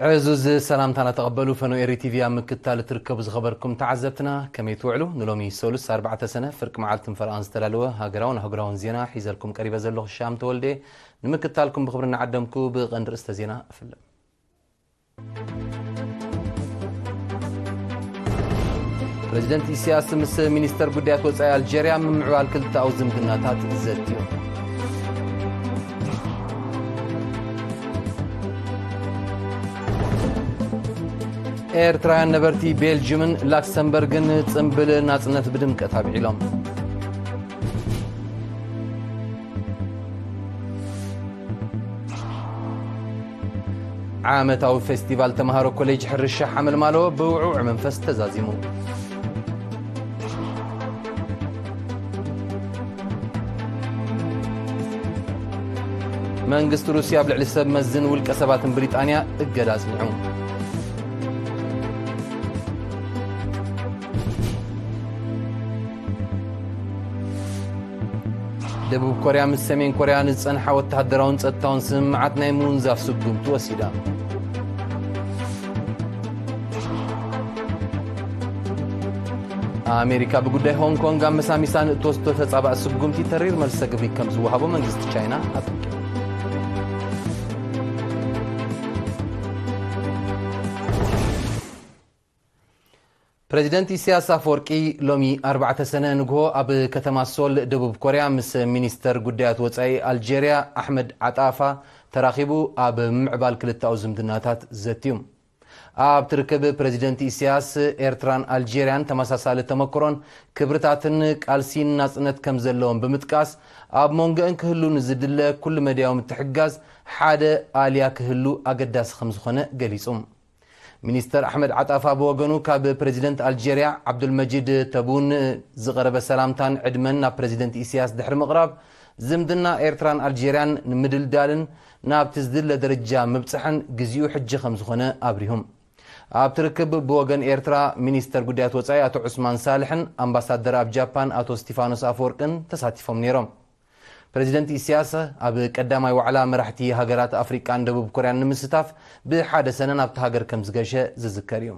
ዕዙዝ ሰላምታና ተቐበሉ። ፈኖ ኤሪ ቲቪ ኣብ ምክትታል እትርከቡ ዝኸበርኩም ተዓዘብትና፣ ከመይ ትውዕሉ? ንሎሚ ሰሉስ ኣርባዕተ ሰነ ፍርቂ መዓልትን ፈረቓን ዝተዳለወ ሃገራውን ኣህጉራውን ዜና ሒዘልኩም ቀሪበ ዘለኹ ሻም ተወልደ። ንምክትታልኩም ብኽብሪ እናዓደምኩ ብቐንዲ ርእስተ ዜና እፍልም። ፕረዚደንት ኢሳያስ ምስ ሚኒስተር ጉዳያት ወጻኢ ኣልጀርያ ምምዕባል ክልተኣዊ ዝምድናታት ዘትዩ። ኤርትራውያን ነበርቲ ቤልጅምን ላክሰምበርግን ጽምብል ናጽነት ብድምቀት ኣብዒሎም። ዓመታዊ ፌስቲቫል ተምሃሮ ኮሌጅ ሕርሻ ሓመልማሎ ብውዕውዕ መንፈስ ተዛዚሙ። መንግስቲ ሩስያ ኣብ ልዕሊ ሰብ መዝን ውልቀ ሰባትን ብሪጣንያ እገዳ ኣጽኒዑ። ደቡብ ኮርያ ምስ ሰሜን ኮርያ ንዝጸንሓ ወተሃደራውን ጸጥታውን ስምምዓት ናይ ምውንዛፍ ስጉምቲ ወሲዳ። ኣሜሪካ ብጉዳይ ሆንግ ኮንግ ኣመሳሚሳ ንእትወስዶ ተጻባእ ስጉምቲ ተሪር መልሰ ግብሪ ከም ዝወሃቦ መንግስቲ ቻይና ኣጠንቂቑ። ፕረዚደንት ኢሳያስ ኣፈወርቂ ሎሚ ኣርባዕተ ሰነ ንግሆ ኣብ ከተማ ሶል ደቡብ ኮርያ ምስ ሚኒስተር ጉዳያት ወጻኢ ኣልጀርያ ኣሕመድ ዓጣፋ ተራኺቡ ኣብ ምምዕባል ክልተኣዊ ዝምድናታት ዘትዩ። ኣብቲ ርክብ ፕረዚደንት ኢሳያስ ኤርትራን ኣልጀርያን ተመሳሳሊ ተመክሮን ክብርታትን ቃልሲን ናጽነት ከም ዘለዎም ብምጥቃስ ኣብ መንጎአን ክህሉ ንዝድለ ኩሉ መዳያዊ ምትሕግጋዝ ሓደ ኣልያ ክህሉ ኣገዳሲ ከም ዝኾነ ገሊጹ። ሚኒስተር ኣሕመድ ዓጣፋ ብወገኑ ካብ ፕረዚደንት ኣልጀርያ ዓብዱልመጂድ ተቡን ዝቐረበ ሰላምታን ዕድመን ናብ ፕረዚደንት ኢሳያስ ድሕሪ ምቕራብ ዝምድና ኤርትራን ኣልጀርያን ንምድልዳልን ናብቲ ዝድለ ደረጃ ምብጽሕን ግዜኡ ሕጂ ከም ዝኾነ ኣብሪሁ። ኣብቲ ርክብ ብወገን ኤርትራ ሚኒስተር ጉዳያት ወጻኢ ኣቶ ዑስማን ሳልሕን ኣምባሳደር ኣብ ጃፓን ኣቶ ስቲፋኖስ ኣፈወርቅን ተሳቲፎም ነይሮም። ፕረዚደንት ኢሳያስ ኣብ ቀዳማይ ዋዕላ መራሕቲ ሃገራት ኣፍሪቃን ደቡብ ኮርያን ንምስታፍ ብሓደ ሰነ ናብቲ ሃገር ከም ዝገሸ ዝዝከር እዩ።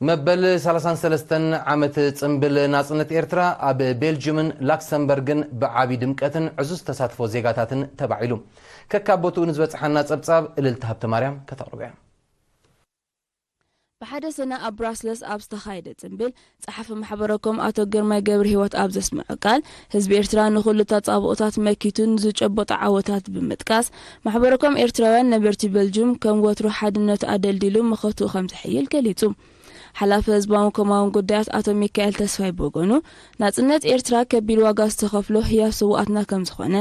መበል ሰላሳን ሰለስተን ዓመት ጽምብል ናጽነት ኤርትራ ኣብ ቤልጅምን ላክሰምበርግን ብዓቢ ድምቀትን ዕዙዝ ተሳትፎ ዜጋታትን ተባዒሉ። ከካብ ቦትኡ ንዝበጽሓና ጸብጻብ እልልታ ሃብተ ማርያም ከተቕርቦ እያ። ብሓደ ሰነ ኣብ ብራስለስ ኣብ ዝተኻየደ ጽምብል፣ ጸሓፊ ማሕበረኮም ኣቶ ግርማይ ገብረሂወት ኣብ ዘስምዖ ቃል፣ ህዝቢ ኤርትራ ንኹሉ ተጻብኦታት መኪቱ ንዝጨበጦ ዓወታት ብምጥቃስ፣ ማሕበረኮም ኤርትራውያን ነበርቲ ቤልጅም ከም ወትሩ ሓድነቱ ኣደልዲሉ መኸትኡ ከም ዘሕይል ገሊጹ። ሓላፊ ህዝባውን ኮማውን ጉዳያት ኣቶ ሚካኤል ተስፋይ ብወገኑ፣ ናጽነት ኤርትራ ከቢድ ዋጋ ዝተኸፍሎ ህያብ ስውኣትና ከም ዝኾነ፣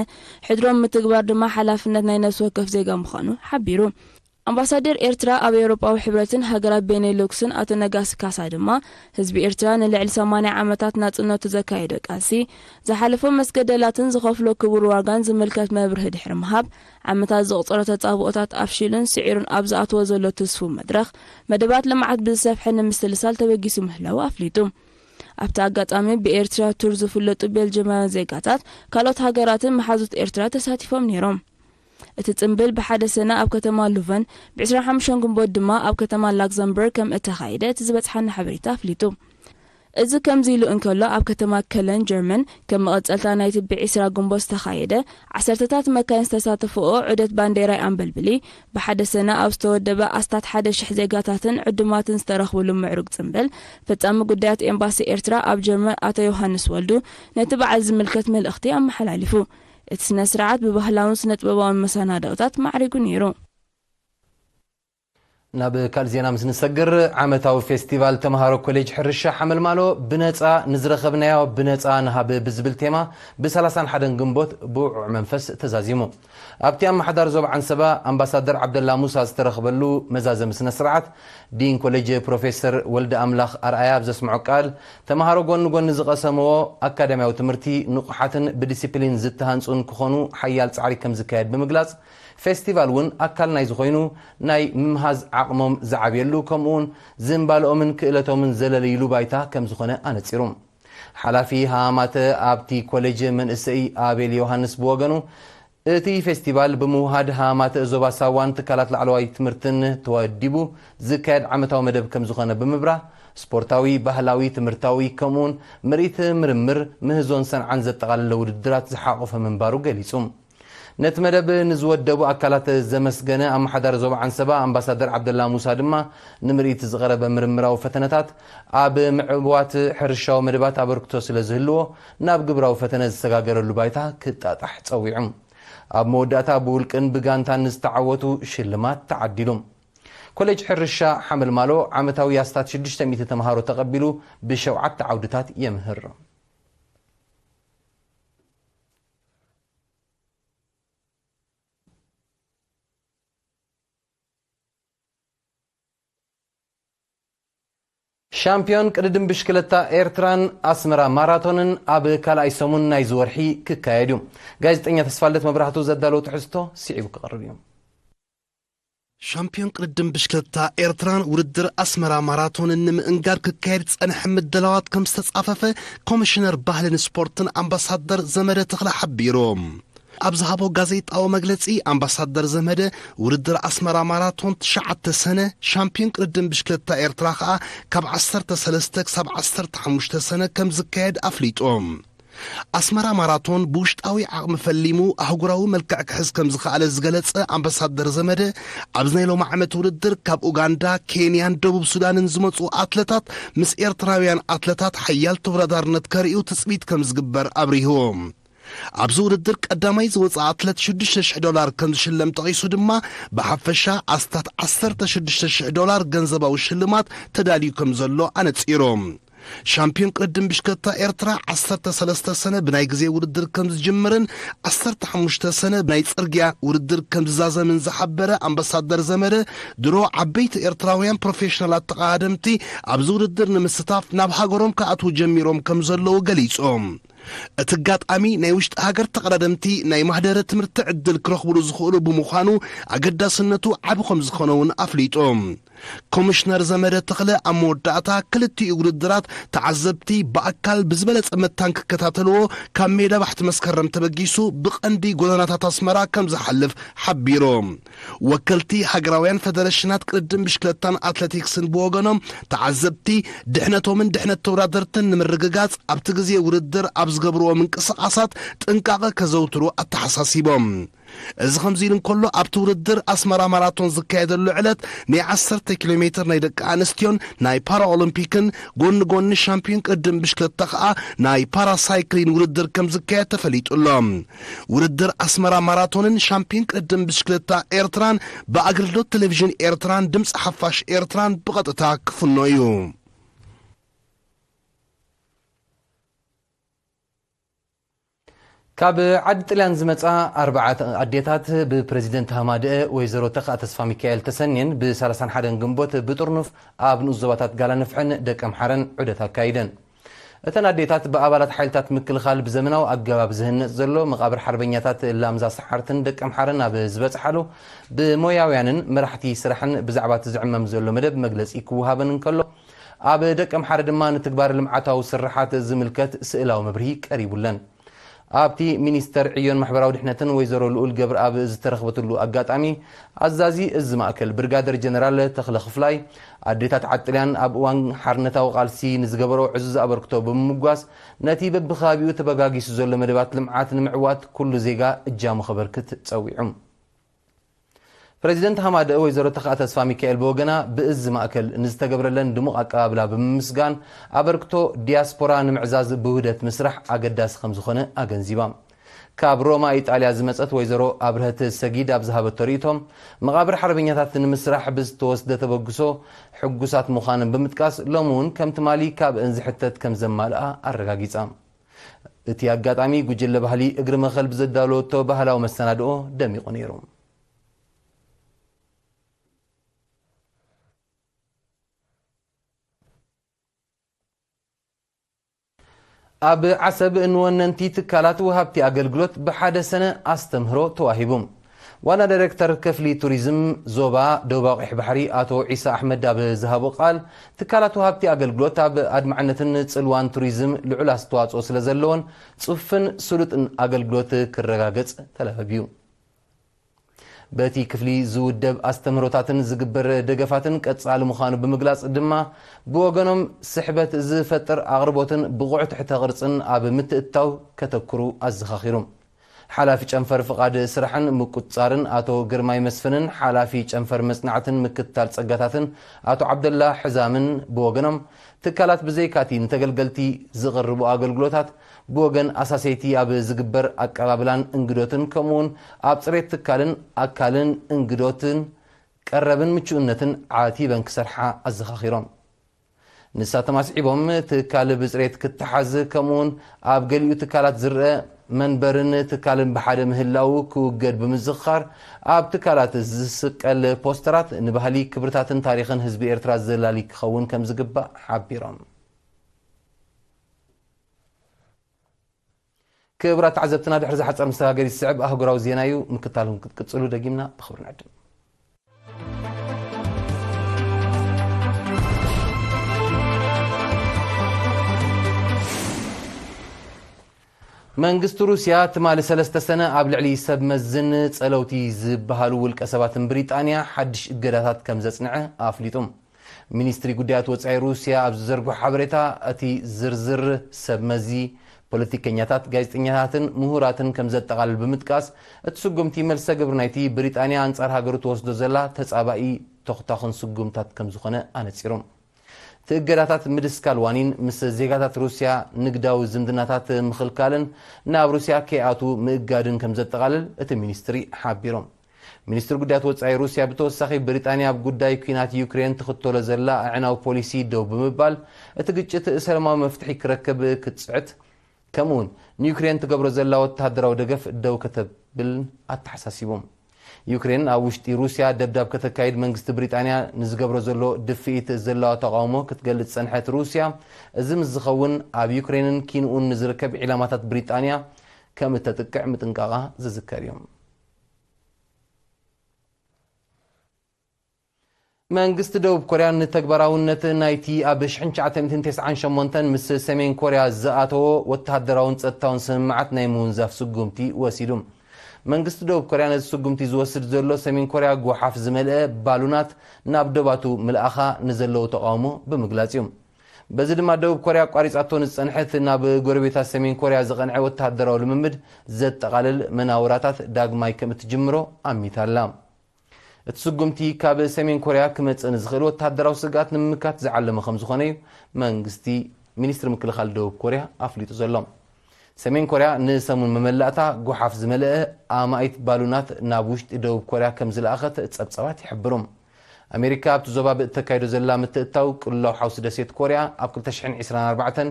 ሕድሮም ምትግባር ድማ ሓላፍነት ናይ ነፍሲ ወከፍ ዜጋ ምዃኑ ሓቢሩ። ኣምባሳደር ኤርትራ ኣብ ኤውሮጳዊ ሕብረትን ሃገራት ቤኔሉክስን ኣቶ ነጋሲ ካሳ ድማ፣ ህዝቢ ኤርትራ ንልዕሊ ሰማንያ ዓመታት ናጽነቱ ዘካየዶ ቃልሲ፣ ዝሓለፎ መስገደላትን ዝኸፍሎ ክቡር ዋጋን ዝምልከት መብርሂ ድሕሪ ምሃብ፣ ዓመታት ዘቑጸሮ ተጻብኦታት ኣፍሺሉን ስዒሩን ኣብ ዝኣተዎ ዘሎ ትስፉው መድረኽ፣ መደባት ልምዓት ብዝሰፍሐ ንምስልሳል ተበጊሱ ምህላዉ ኣፍሊጡ። ኣብቲ ኣጋጣሚ ብኤርትራ ቱር ዝፍለጡ ቤልጅማውያን ዜጋታት ካልኦት ሃገራትን መሓዙት ኤርትራ ተሳቲፎም ነይሮም። እቲ ጽምብል ብሓደ ሰነ ኣብ ከተማ ሉቨን፣ ብ ዕስራን ሓሙሽተን ግንቦት ድማ ኣብ ከተማ ላክዘምበርግ ከም እተኻየደ እቲ ዝበጽሓና ሓበሬታ ኣፍሊጡ። እዚ ከምዚ ኢሉ እንከሎ፣ ኣብ ከተማ ከለን ጀርመን ከም መቐጸልታ ናይቲ ብ ዕስራ ግንቦት ዝተኻየደ ዓሰርተታት መካይን ዝተሳተፍኦ ዑደት ባንዴራይ ኣንበልብሊ ብሓደ ሰነ ኣብ ዝተወደበ ኣስታት ሓደ ሽሕ ዜጋታትን ዕዱማትን ዝተረኽብሉ ምዕሩግ ጽምብል፣ ፈጻሚ ጉዳያት ኤምባሲ ኤርትራ ኣብ ጀርመን ኣቶ ዮሃንስ ወልዱ ነቲ በዓል ዝምልከት መልእኽቲ ኣመሓላሊፉ። እቲ ስነ ስርዓት ብባህላውን ስነ ጥበባውን መሰናድኦታት ማዕሪጉ ነይሩ። ናብ ካልእ ዜና ምስ ንሰግር፣ ዓመታዊ ፌስቲቫል ተምሃሮ ኮሌጅ ሕርሻ ሓመልማሎ ብነጻ ንዝረኸብናዮ ብነጻ ንሃብ ብዝብል ቴማ ብ ሰላሳን ሓደን ግንቦት ብውዕውዕ መንፈስ ተዛዚሙ። ኣብቲ ኣመሓዳሪ ዞባ ዓንሰባ ኣምባሳደር ዓብደላ ሙሳ ዝተረኽበሉ መዛዘሚ ስነ ስርዓት፣ ዲን ኮሌጅ ፕሮፌሰር ወልደ ኣምላኽ ኣርኣያ ኣብ ዘስምዖ ቃል፣ ተምሃሮ ጎኒ ጎኒ ዝቐሰምዎ ኣካዳሚያዊ ትምህርቲ ንቑሓትን ብዲሲፕሊን ዝተሃንጹን ክኾኑ ሓያል ጻዕሪ ከም ዝካየድ ብምግላጽ፣ ፌስቲቫል እውን ኣካል ናይዚ ኮይኑ ናይ ምምሃዝ ዓቕሞም ዝዓብየሉ፣ ከምኡውን ዝንባለኦምን ክእለቶምን ዘለልይሉ ባይታ ከም ዝኾነ ኣነጺሩ። ሓላፊ ሃማተ ኣብቲ ኮሌጅ መንእሰይ ኣቤል ዮሃንስ ብወገኑ፣ እቲ ፌስቲቫል ብምውሃድ ሃማማት ዞባ ሳዋን ትካላት ላዕለዋይ ትምህርትን ተወዲቡ ዝካየድ ዓመታዊ መደብ ከም ዝኾነ ብምብራ፣ ስፖርታዊ፣ ባህላዊ፣ ትምህርታዊ፣ ከምኡውን ምርኢት፣ ምርምር፣ ምህዞን ሰንዓን ዘጠቓለለ ውድድራት ዝሓቖፈ ምንባሩ ገሊጹ። ነቲ መደብ ንዝወደቡ ኣካላት ዘመስገነ ኣመሓዳሪ ዞባ ዓንሰባ ኣምባሳደር ዓብደላ ሙሳ ድማ፣ ንምርኢት ዝቐረበ ምርምራዊ ፈተነታት ኣብ ምዕዋት ሕርሻዊ መደባት ኣበርክቶ ስለ ዝህልዎ፣ ናብ ግብራዊ ፈተነ ዝሰጋገረሉ ባይታ ክጣጣሕ ጸዊዑ። ኣብ መወዳእታ ብውልቅን ብጋንታን ንዝተዓወቱ ሽልማት ተዓዲሉ። ኮሌጅ ሕርሻ ሓመልማሎ ዓመታዊ ኣስታት ሽዱሽተ ሚእቲ ተምሃሮ ተቐቢሉ ብሸውዓተ ዓውድታት የምህር። ሻምፒዮን ቅድድም ብሽክለታ ኤርትራን ኣስመራ ማራቶንን ኣብ ካልኣይ ሰሙን ናይዚ ወርሒ ክካየድ እዩ። ጋዜጠኛ ተስፋልደት መብራህቱ ዘዳለዎ ትሕዝቶ ስዒቡ ክቐርብ እዩ። ሻምፒዮን ቅድድም ብሽክለታ ኤርትራን ውድድር ኣስመራ ማራቶንን ንምእንጋድ ክካየድ ዝጸንሐ ምድላዋት ከም ዝተጻፈፈ ኮሚሽነር ባህልን ስፖርትን ኣምባሳደር ዘመደ ተኽለ ሓቢሩ። ኣብ ዝሃቦ ጋዜጣዊ መግለጺ ኣምባሳደር ዘመደ፣ ውድድር ኣስመራ ማራቶን ትሽዓተ ሰነ፣ ሻምፒዮን ቅድድም ብሽክለታ ኤርትራ ከኣ ካብ ዓሰርተ ሰለስተ ክሳብ ዓሰርተ ሓሙሽተ ሰነ ከም ዝካየድ ኣፍሊጡ። ኣስመራ ማራቶን ብውሽጣዊ ዓቕሚ ፈሊሙ ኣህጉራዊ መልክዕ ክሕዝ ከም ዝኸኣለ ዝገለጸ ኣምባሳደር ዘመደ፣ ኣብዚ ናይ ሎሚ ዓመት ውድድር ካብ ኡጋንዳ፣ ኬንያን ደቡብ ሱዳንን ዝመጹ ኣትለታት ምስ ኤርትራውያን ኣትለታት ሓያል ተወዳዳርነት ከርእዩ ትጽቢት ከም ዝግበር ኣብሪሁ። ኣብዚ ውድድር ቀዳማይ ዝወጽእ ኣትለት ሽዱሽተ ሽሕ ዶላር ከም ዝሽለም ጠቒሱ ድማ፣ ብሓፈሻ ኣስታት ዓሰርተ ሽዱሽተ ሽሕ ዶላር ገንዘባዊ ሽልማት ተዳልዩ ከም ዘሎ ኣነጺሩ። ሻምፒዮን ቅድድም ብሽክለታ ኤርትራ ዓሰርተ ሰለስተ ሰነ ብናይ ግዜ ውድድር ከም ዝጅምርን ዓሰርተ ሓሙሽተ ሰነ ብናይ ጽርግያ ውድድር ከም ዝዛዘምን ዝሓበረ ኣምባሳደር ዘመደ፣ ድሮ ዓበይቲ ኤርትራውያን ፕሮፌሽናላት ተቐዳደምቲ ኣብዚ ውድድር ንምስታፍ ናብ ሃገሮም ክኣትዉ ጀሚሮም ከም ዘለዉ ገሊጹ። እቲ ኣጋጣሚ ናይ ውሽጢ ሃገር ተቐዳደምቲ ናይ ማህደረ ትምህርቲ ዕድል ክረኽብሉ ዝኽእሉ ብምዃኑ ኣገዳስነቱ ዓቢ ከም ዝኾነ እውን ኣፍሊጡ። ኮሚሽነር ዘመደ ተኽለ ኣብ መወዳእታ ክልቲኡ ውድድራት ተዓዘብቲ ብኣካል ብዝበለጸ መታን ክከታተልዎ ካብ ሜዳ ባሕቲ መስከረም ተበጊሱ ብቐንዲ ጎደናታት ኣስመራ ከም ዝሓልፍ ሓቢሩ። ወከልቲ ሃገራውያን ፈደረሽናት ቅድድም ብሽክለታን ኣትሌቲክስን ብወገኖም፣ ተዓዘብቲ ድሕነቶምን ድሕነት ተወዳደርትን ንምርግጋጽ ኣብቲ ግዜ ውድድር ኣብ ዝገብርዎ ምንቅስቓሳት ጥንቃቐ ከዘውትሩ ኣተሓሳሲቦም። እዚ ከምዚ ኢሉ እንከሎ፣ ኣብቲ ውድድር ኣስመራ ማራቶን ዝካየደሉ ዕለት ናይ ዓሰርተ ኪሎ ሜትር ናይ ደቂ ኣንስትዮን ናይ ፓራኦሎምፒክን ጎኒ ጎኒ ሻምፒዮን ቅድድም ብሽክለታ ከኣ ናይ ፓራሳይክሊን ውድድር ከም ዝካየድ ተፈሊጡ ኣሎ። ውድድር ኣስመራ ማራቶንን ሻምፒዮን ቅድድም ብሽክለታ ኤርትራን ብኣገልግሎት ቴሌቪዥን ኤርትራን ድምፂ ሓፋሽ ኤርትራን ብቐጥታ ክፍኖ እዩ። ካብ ዓዲ ጥልያን ዝመጻ ኣርባዕተ ኣዴታት ብፕረዚደንት ሃማደአ ወይዘሮ ተኽኣ ተስፋ ሚካኤል ተሰንየን ብሰላሳን ሓደን ግንቦት ብጥርኑፍ ኣብ ንኡስ ዞባታት ጋላንፍሕን ደቀምሓረን ዑደት ኣካይደን። እተን ኣዴታት ብኣባላት ሓይልታት ምክልኻል ብዘመናዊ ኣገባብ ዝህነጽ ዘሎ መቓብር ሓርበኛታት ላምዛ ሰሓርትን ደቀምሓረን ኣብ ዝበጽሓሉ፣ ብሞያውያንን መራሕቲ ስራሕን ብዛዕባ እቲ ዝዕመም ዘሎ መደብ መግለጺ ክወሃበን እንከሎ፣ ኣብ ደቀምሓረ ድማ ንትግባር ልምዓታዊ ስርሓት ዝምልከት ስእላዊ መብርሂ ቀሪቡለን። ኣብቲ ሚኒስተር ዕዮን ማሕበራዊ ድሕነትን ወይዘሮ ልኡል ገብረኣብ ዝተረኽበትሉ ኣጋጣሚ፣ ኣዛዚ እዚ ማእከል ብርጋደር ጀነራል ተኽለ ክፍላይ፣ ኣዴታት ዓጥልያን ኣብ እዋን ሓርነታዊ ቃልሲ ንዝገበሮ ዕዙዝ ኣበርክቶ ብምምጓስ፣ ነቲ በብከባቢኡ ተበጋጊሱ ዘሎ መደባት ልምዓት ንምዕዋት ኩሉ ዜጋ እጃሙ ከበርክት ጸዊዑ። ፕረዚደንት ሃማደእ ወይዘሮ ተኽኣ ተስፋ ሚካኤል ብወገና፣ ብእዚ ማእከል ንዝተገብረለን ድሙቕ ኣቀባብላ ብምምስጋን፣ ኣበርክቶ ዲያስፖራ ንምዕዛዝ ብውህደት ምስራሕ ኣገዳሲ ከም ዝኾነ ኣገንዚባ። ካብ ሮማ ኢጣልያ ዝመጸት ወይዘሮ ኣብርሀት ሰጊድ ኣብ ዝሃበቶ ርእይቶ፣ መቓብር ሓርበኛታት ንምስራሕ ብዝተወስደ ተበግሶ ሕጉሳት ምዃነን ብምጥቃስ፣ ሎሚ እውን ከም ትማሊ ካብአን ዝሕተት ከም ዘማልኣ ኣረጋጊጻ። እቲ ኣጋጣሚ፣ ጉጅለ ባህሊ እግሪ መኸል ብዘዳለወቶ ባህላዊ መሰናድኦ ደሚቑ ነይሩ። ኣብ ዓሰብ ንወነንቲ ትካላት ወሃብቲ ኣገልግሎት ብሓደ ሰነ ኣስተምህሮ ተዋሂቡ። ዋና ዳይሬክተር ክፍሊ ቱሪዝም ዞባ ደቡባዊ ቀይሕ ባሕሪ ኣቶ ዒሳ ኣሕመድ ኣብ ዝሃቦ ቃል፣ ትካላት ወሃብቲ ኣገልግሎት ኣብ ኣድማዕነትን ጽልዋን ቱሪዝም ልዑል ኣስተዋጽኦ ስለ ዘለዎን ጽፉፍን ስሉጥን ኣገልግሎት ክረጋገጽ ተላበብ እዩ። በቲ ክፍሊ ዝውደብ ኣስተምህሮታትን ዝግበር ደገፋትን ቀጻሊ ምዃኑ ብምግላጽ ድማ፣ ብወገኖም ስሕበት ዝፈጥር ኣቕርቦትን ብቑዕ ትሕተ ቅርጽን ኣብ ምትእትታው ከተኩሩ ኣዘኻኺሩ። ሓላፊ ጨንፈር ፍቓድ ስራሕን ምቁጽጻርን ኣቶ ግርማይ መስፍንን ሓላፊ ጨንፈር መጽናዕትን ምክትታል ጸጋታትን ኣቶ ዓብደላ ሕዛምን ብወገኖም፣ ትካላት ብዘይካቲ ንተገልገልቲ ዝቕርቡ ኣገልግሎታት ብወገን ኣሳሰይቲ ኣብ ዝግበር ኣቀባብላን እንግዶትን ከምኡውን ኣብ ጽሬት ትካልን ኣካልን እንግዶትን ቀረብን ምቹእነትን ዓቲበን ክሰርሓ ኣዘኻኺሮም። ንሳቶም ኣስዒቦም፣ ትካል ብጽሬት ክተሓዝ ከምኡውን ኣብ ገሊኡ ትካላት ዝረአ መንበርን ትካልን ብሓደ ምህላው ክውገድ ብምዝኽኻር፣ ኣብ ትካላት ዝስቀል ፖስተራት ንባህሊ፣ ክብርታትን ታሪኽን ህዝቢ ኤርትራ ዘላሊ ክኸውን ከም ዝግባእ ሓቢሮም። ክቡራት ተዓዘብትና፣ ድሕሪ ዝሓጸር መሰጋገሪ ዝስዕብ ኣህጉራዊ ዜና እዩ። ምክታልኩም ክትቅጽሉ ደጊምና ብኽብሪ ንዕድም። መንግስቲ ሩስያ ትማሊ ሰለስተ ሰነ ኣብ ልዕሊ ሰብ መዝን ጸለውቲ ዝበሃሉ ውልቀ ሰባትን ብሪጣንያ ሓድሽ እገዳታት ከም ዘጽንዐ ኣፍሊጡ። ሚኒስትሪ ጉዳያት ወጻኢ ሩስያ ኣብ ዝዘርግሖ ሓበሬታ፣ እቲ ዝርዝር ሰብ መዚ፣ ፖለቲከኛታት፣ ጋዜጠኛታትን ምሁራትን ከም ዘጠቓልል ብምጥቃስ፣ እቲ ስጉምቲ መልሰ ግብሪ ናይቲ ብሪጣንያ ኣንጻር ሃገሩ ትወስዶ ዘላ ተጻባኢ ተኹታኹን ስጉምታት ከም ዝኾነ ኣነጺሩ። እቲ እገዳታት ምድስካል ዋኒን ምስ ዜጋታት ሩስያ ንግዳዊ ዝምድናታት ምኽልካልን ናብ ሩስያ ከይኣትዉ ምእጋድን ከም ዘጠቓልል እቲ ሚኒስትሪ ሓቢሩ። ሚኒስትሪ ጉዳያት ወጻኢ ሩስያ ብተወሳኺ፣ ብሪጣንያ ኣብ ጉዳይ ኲናት ዩክሬን ትኽተሎ ዘላ ኣዕናዊ ፖሊሲ ደው ብምባል፣ እቲ ግጭት ሰላማዊ መፍትሒ ክረክብ ክትጽዕት፣ ከምኡውን ንዩክሬን ትገብሮ ዘላ ወተሃደራዊ ደገፍ ደው ከተብል ኣተሓሳሲቡ። ዩክሬን ኣብ ውሽጢ ሩስያ ደብዳብ ከተካይድ መንግስቲ ብሪጣንያ ንዝገብሮ ዘሎ ድፍኢት ዘለዋ ተቓውሞ ክትገልጽ ጸንሐት ሩስያ፣ እዚ ምስ ዝኸውን ኣብ ዩክሬንን ኪንኡን ንዝርከብ ዒላማታት ብሪጣንያ ከም እተጥቅዕ ምጥንቃቓ ዝዝከር እዩ። መንግስቲ ደቡብ ኮርያ ንተግባራውነት ናይቲ ኣብ ሽሕን ትሽዓተ ሚእትን ተስዓን ሸሞንተን ምስ ሰሜን ኮርያ ዝኣተዎ ወተሃደራውን ጸጥታውን ስምምዓት ናይ ምውንዛፍ ስጉምቲ ወሲዱ። መንግስቲ ደቡብ ኮርያ ነዚ ስጉምቲ ዝወስድ ዘሎ፣ ሰሜን ኮርያ ጓሓፍ ዝመልአ ባሉናት ናብ ዶባቱ ምልኣኻ ንዘለዎ ተቓውሞ ብምግላጽ እዩ። በዚ ድማ ደቡብ ኮርያ ኣቋሪጻቶ ንዝጸንሐት ናብ ጎረቤታ ሰሜን ኮርያ ዝቐንዐ ወተሃደራዊ ልምምድ ዘጠቓልል መናውራታት ዳግማይ ከም እትጅምሮ ኣሚታ ኣላ። እቲ ስጉምቲ ካብ ሰሜን ኮርያ ክመጽእ ንዝኽእል ወተሃደራዊ ስግኣት ንምምካት ዝዓለመ ከም ዝኾነ እዩ መንግስቲ፣ ሚኒስትሪ ምክልኻል ደቡብ ኮርያ ኣፍሊጡ ዘሎ። ሰሜን ኮርያ ንሰሙን መመላእታ ጓሓፍ ዝመልአ ኣማኢት ባሉናት ናብ ውሽጢ ደቡብ ኮርያ ከም ዝለኣኸት ጸብጻባት ይሕብሩ። ኣሜሪካ ኣብቲ ዞባ ብእተካይዶ ዘላ ምትእትታው፣ ቅልውላው ሓውሲ ደሴት ኮርያ ኣብ ክልተ ሽሕን ዕስራን ኣርባዕተን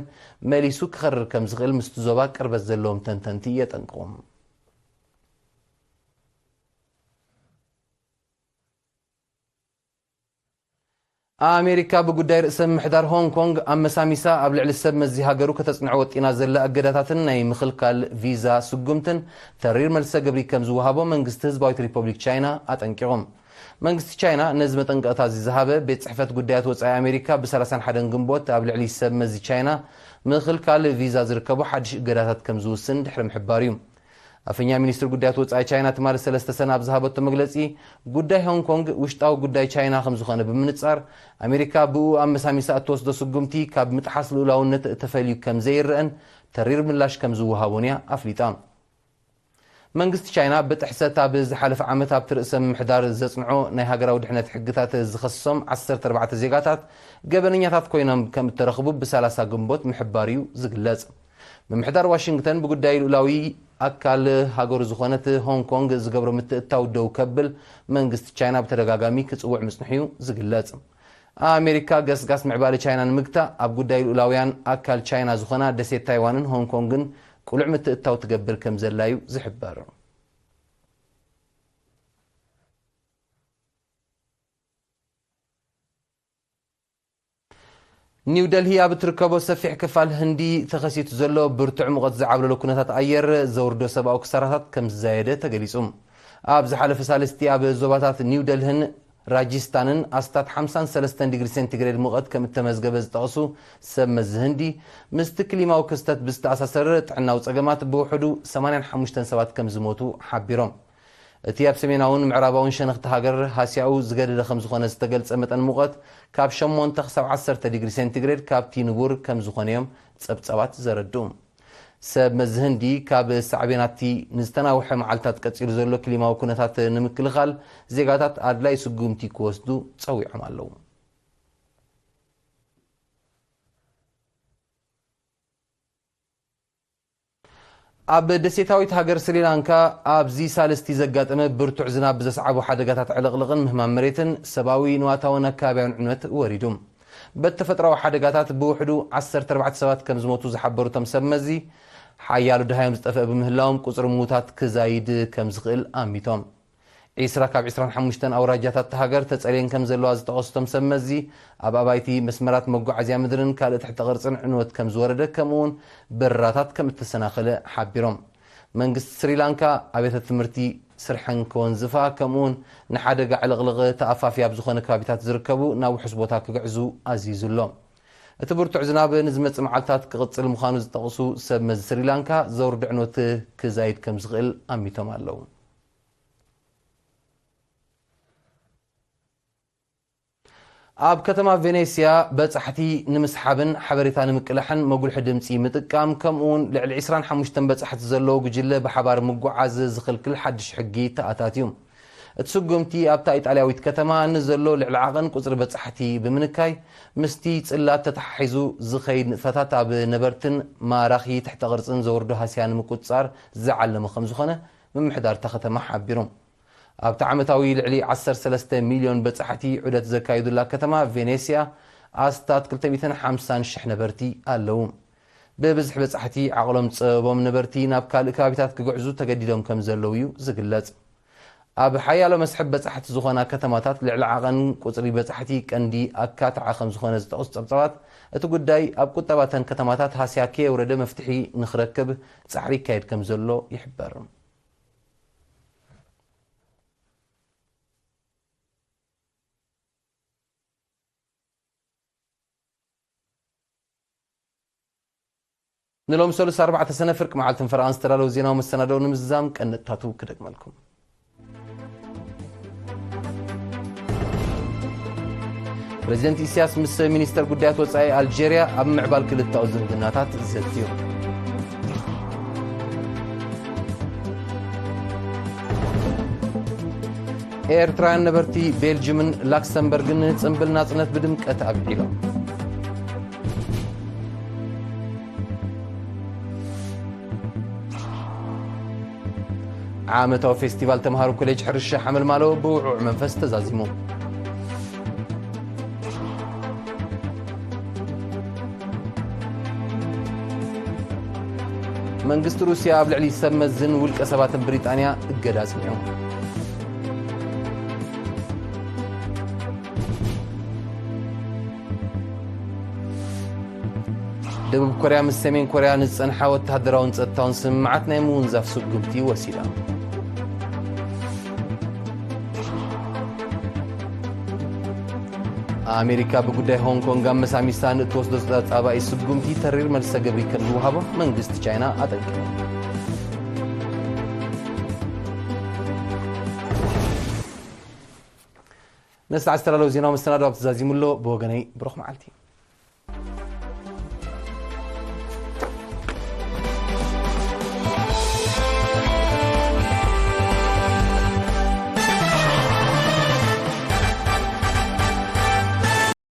መሊሱ ክኸርር ከም ዝኽእል ምስቲ ዞባ ቅርበት ዘለዎም ተንተንቲ የጠንቅቑ። ኣሜሪካ ብጉዳይ ርእሰ ምምሕዳር ሆንግ ኮንግ ኣመሳሚሳ ኣብ ልዕሊ ሰብ መዚ ሃገሩ ከተጽንዖ ወጢና ዘላ እገዳታትን ናይ ምኽልካል ቪዛ ስጉምትን ተሪር መልሰ ግብሪ ከም ዝወሃቦ መንግስቲ ህዝባዊት ሪፐብሊክ ቻይና ኣጠንቂቑ። መንግስቲ ቻይና ነዚ መጠንቀቕታ እዚ ዝሃበ፣ ቤት ጽሕፈት ጉዳያት ወጻኢ ኣሜሪካ ብ ሰላሳን ሓደን ግንቦት ኣብ ልዕሊ ሰብ መዚ ቻይና ምኽልካል ቪዛ ዝርከቡ ሓድሽ እገዳታት ከም ዝውስን ድሕሪ ምሕባሩ እዩ። ኣፈኛ ሚኒስትሪ ጉዳያት ወጻኢ ቻይና ትማሊ ሰለስተ ሰነ ኣብ ዝሃበቶ መግለጺ፣ ጉዳይ ሆንግ ኮንግ ውሽጣዊ ጉዳይ ቻይና ከም ዝኾነ ብምንጻር፣ ኣሜሪካ ብኡ ኣመሳሚሳ እትወስዶ ስጉምቲ ካብ ምጥሓስ ልኡላውነት ተፈልዩ ከም ዘይረኣን ተሪር ምላሽ ከም ዝወሃቦን እያ ኣፍሊጣ። መንግስቲ ቻይና ብጥሕሰት ኣብ ዝሓለፈ ዓመት ኣብቲ ርእሰ ምምሕዳር ዘጽንዖ ናይ ሃገራዊ ድሕነት ሕግታት ዝኸሰሶም ዓሰርተ ኣርባዕተ ዜጋታት ገበነኛታት ኮይኖም ከም እተረኽቡ ብሰላሳ ግንቦት ምሕባር እዩ ዝግለጽ። ምምሕዳር ዋሽንግተን ብጉዳይ ልኡላዊ ኣካል ሃገሩ ዝኾነት ሆንግ ኮንግ ዝገብሮ ምትእትታው ደው ከብል መንግስቲ ቻይና ብተደጋጋሚ ክጽውዕ ምጽንሑ እዩ ዝግለጽ። ኣሜሪካ ገስጋስ ምዕባለ ቻይና ንምግታእ ኣብ ጉዳይ ልኡላውያን ኣካል ቻይና ዝኾና ደሴት ታይዋንን ሆንግ ኮንግን ቅሉዕ ምትእትታው ትገብር ከም ዘላ እዩ ዝሕበር። ኒው ደልሂ ኣብ እትርከቦ ሰፊሕ ክፋል ህንዲ ተኸሲቱ ዘሎ ብርቱዕ ሙቐት ዝዓብለሎ ኩነታት ኣየር ዘውርዶ ሰብኣዊ ክሳራታት ከም ዝዛየደ ተገሊጹ። ኣብ ዝሓለፈ ሳልስቲ ኣብ ዞባታት ኒው ደልህን ራጂስታንን ኣስታት ሓምሳን ሰለስተን ዲግሪ ሴንቲግሬድ ሙቐት ከም እተመዝገበ ዝጠቕሱ ሰብ መዚ ህንዲ፣ ምስቲ ክሊማዊ ክስተት ብዝተኣሳሰረ ጥዕናዊ ጸገማት ብውሕዱ ሰማንያን ሓሙሽተን ሰባት ከም ዝሞቱ ሓቢሮም። እቲ ኣብ ሰሜናውን ምዕራባውን ሸነኽቲ ሃገር ሃስያኡ ዝገደደ ከም ዝኾነ ዝተገልጸ መጠን ሙቐት ካብ ሸሞንተ ክሳብ ዓሰርተ ዲግሪ ሴንቲግሬድ ካብቲ ንቡር ከም ዝኾነ እዮም ጸብጻባት ዘረድኡ። ሰብ መዚ ህንዲ ካብ ሳዕቤናቲ ንዝተናውሐ መዓልታት ቀጺሉ ዘሎ ክሊማዊ ኩነታት ንምክልኻል ዜጋታት ኣድላይ ስጉምቲ ክወስዱ ጸዊዖም ኣለዉ። ኣብ ደሴታዊት ሃገር ስሪላንካ ኣብዚ ሳልስቲ ዘጋጠመ ብርቱዕ ዝናብ ብዘስዓቦ ሓደጋታት ዕልቕልቕን ምህማም መሬትን ሰብኣዊ ንዋታውን ኣከባብያውን ዕንወት ወሪዱ። በቲ ተፈጥሮኣዊ ሓደጋታት ብውሕዱ ዓሰርተ ኣርባዕተ ሰባት ከም ዝሞቱ ዝሓበሩ እቶም ሰብ መዚ፣ ሓያሎ ደሃዮም ዝጠፍአ ብምህላዎም ቁጽሪ ምዉታት ክዛይድ ከም ዝኽእል ኣሚቶም። ዒስራ ካብ ዒስራን ሓሙሽተን ኣውራጃታት እታ ሃገር ተጸልየን ከም ዘለዋ ዝጠቐሱ እቶም ሰብ መዚ፣ ኣብ ኣባይቲ መስመራት መጓዓዝያ ምድርን ካልእ ትሕተ ቅርጽን ዕንወት ከም ዝወረደ፣ ከምኡውን በረራታት ከም እተሰናኸለ ሓቢሮም። መንግስቲ ስሪላንካ ኣብያተ ትምህርቲ ስርሐን ከወንዝፋ፣ ከምኡውን ንሓደጋ ዕልቕልቕ ተኣፋፊ ኣብ ዝኾነ ከባቢታት ዝርከቡ ናብ ውሑስ ቦታ ክግዕዙ ኣዚዙ ኣሎ። እቲ ብርቱዕ ዝናብ ንዝመጽእ መዓልታት ክቕጽል ምዃኑ ዝጠቕሱ ሰብ መዚ ስሪላንካ፣ ዘውርዶ ዕንወት ክዛይድ ከም ዝኽእል ኣሚቶም ኣለዉ። ኣብ ከተማ ቬኔስያ በጻሕቲ ንምስሓብን ሓበሬታ ንምቅላሕን መጉልሒ ድምጺ ምጥቃም፣ ከምኡውን ልዕሊ ዒስራን ሓሙሽተን በጻሕቲ ዘለዎ ጉጅለ ብሓባር ምጉዓዝ ዝኽልክል ሓድሽ ሕጊ ተኣታትዩ። እቲ ስጉምቲ ኣብታ ኢጣልያዊት ከተማ ንዘሎ ልዕሊ ዓቐን ቁጽሪ በጻሕቲ ብምንካይ፣ ምስቲ ጽላት ተተሓሒዙ ዝኸይድ ንጥፈታት ኣብ ነበርትን ማራኺ ትሕተ ቅርጽን ዘወርዶ ሃስያ ንምቁጽጻር ዝዓለመ ከም ዝኾነ ምምሕዳር እታ ከተማ ሓቢሩ። ኣብቲ ዓመታዊ ልዕሊ ዓሰርተ ሰለስተ ሚልዮን በጻሕቲ ዑደት ዘካይዱላ ከተማ ቬኔስያ፣ ኣስታት ክልተ ሚእትን ሓምሳን ሽሕ ነበርቲ ኣለዉ። ብብዝሒ በጻሕቲ ዓቕሎም ዝጸበቦም ነበርቲ ናብ ካልእ ከባቢታት ክግዕዙ ተገዲዶም ከም ዘለዉ እዩ ዝግለጽ። ኣብ ሓያሎ መስሕብ በጻሕቲ ዝኾና ከተማታት ልዕሊ ዓቐን ቁጽሪ በጻሕቲ ቀንዲ ኣካታዒ ከም ዝኾነ ዝጠቕሱ ጸብጻባት፣ እቲ ጉዳይ ኣብ ቁጠባ እተን ከተማታት ሃስያ ከየውረደ መፍትሒ ንኽረክብ ጻዕሪ ይካየድ ከም ዘሎ ይሕበር። ንሎም ሰሉስ ኣርባዕተ ሰነ ፍርቂ መዓልትን ፈረቓን ዝተዳለዉ ዜናዊ መሰናደው ንምዝዛም ቀንጥታቱ ክደግመልኩም። ፕሬዚደንት ኢሳያስ ምስ ሚኒስተር ጉዳያት ወጻኢ ኣልጀርያ ኣብ ምዕባል ክልተኣዊ ዝምድናታት ዘትዩ። ኤርትራውያን ነበርቲ ቤልጅምን ላክሰምበርግን ጽምብል ናጽነት ብድምቀት ኣብዒሎም። ዓመታዊ ፌስቲቫል ተምሃሮ ኮሌጅ ሕርሻ ሓመልማሎ ብውዕውዕ መንፈስ ተዛዚሙ። መንግስቲ ሩስያ ኣብ ልዕሊ ሰብ መዝን ውልቀ ሰባትን ብሪጣንያ እገዳ ኣጽኒዑ። ደቡብ ኮርያ ምስ ሰሜን ኮርያ ንዝጸንሓ ወተሃደራውን ጸጥታውን ስምምዓት ናይ ምውንዛፍ ስጉምቲ ወሲዳ። ኣሜሪካ ብጉዳይ ሆንግ ኮንግ ኣመሳሚሳ ንእትወስዶ ተጻባኢ ስጉምቲ ተሪር መልሰ ግብሪ ከም ዝወሃቦ መንግስቲ ቻይና ኣጠንቂቑ። ነዚ ዝተዳለወ ዜናዊ መሰናዶ ኣብ ተዛዚሙ ኣሎ። ብወገነይ ብሩኽ መዓልቲ።